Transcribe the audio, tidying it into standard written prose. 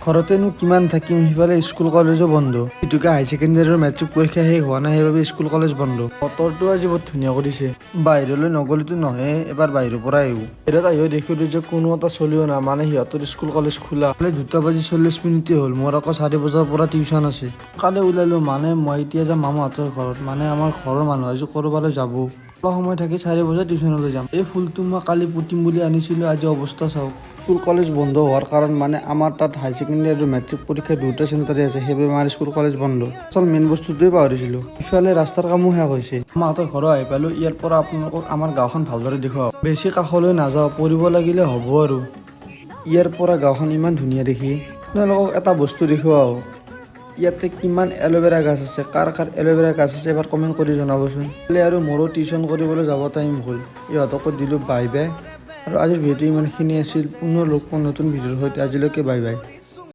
ঘৰতেনো কিমান থাকিম? সিফালে স্কুল কলেজো বন্ধ। যিহেতুকে হাই ছেকেণ্ডেৰী আৰু মেট্ৰিক পৰীক্ষা শেষ হোৱা নাই, সেইবাবে স্কুল কলেজ বন্ধ। বতৰটো আজি বহুত ধুনীয়া কৰিছে। বাহিৰলৈ নগ'লেতো নহয়ে, এবাৰ বাহিৰৰ পৰা আহোঁ। বাহিৰত আহিও দেখিলোঁ যে কোনো এটা চলিও নাই, মানে সিহঁতৰ স্কুল কলেজ খোলা। 2টা বাজি 40 মিনিটেই হ'ল। মোৰ আকৌ 4 বজাৰ পৰা টিউশ্যন আছে। কালি ওলালোঁ, মানে মই এতিয়া যাম মামাহঁতৰ ঘৰত। মানে আমাৰ ঘৰৰ মানুহ আজি ক'ৰবালৈ যাব। অলপ সময় থাকি 4 বজাত টিউশ্যনলৈ যাম। এই ফুলটো মই কালি পুতিম বুলি আনিছিলোঁ, আজি অৱস্থা চাওক। স্কুল কলেজ বন্ধ হোৱাৰ কাৰণ মানে আমাৰ তাত হাই ছেকেণ্ডেৰী আৰু মেট্ৰিক পৰীক্ষা দুটা চেণ্টাৰে আছে, সেইবাবে আমাৰ স্কুল কলেজ বন্ধ। আচল মেইন বস্তুটোৱে পাহৰিছিলোঁ। ইফালে ৰাস্তাৰ কামো শেষ হৈছে। মামাহঁতৰ ঘৰো আহি পালোঁ। ইয়াৰ পৰা আপোনালোকক আমাৰ গাঁওখন ভালদৰে দেখুৱাওঁ। বেছি কাষলৈ নাযাওঁ, পৰিব লাগিলে হ'ব আৰু। ইয়াৰ পৰা গাঁওখন ইমান ধুনীয়া দেখি। আপোনালোকক এটা বস্তু দেখুৱাওঁ। ইয়াতে কিমান এল'ভেৰা গাছ আছে। কাৰ কাৰ এল'ভেৰা গাছ আছে, এবাৰ কমেণ্ট কৰি জনাবচোন। আৰু মোৰো টিউশ্যন কৰিবলৈ যাব টাইম হ'ল। ইহঁতকো দিলোঁ বাই বাই। আৰু আজিৰ ভিডিঅ'টো ইমানখিনি আছিল। পুনৰ লগ পাম নতুন ভিডিঅ'ৰ সৈতে। আজিলৈকে বাই বাই।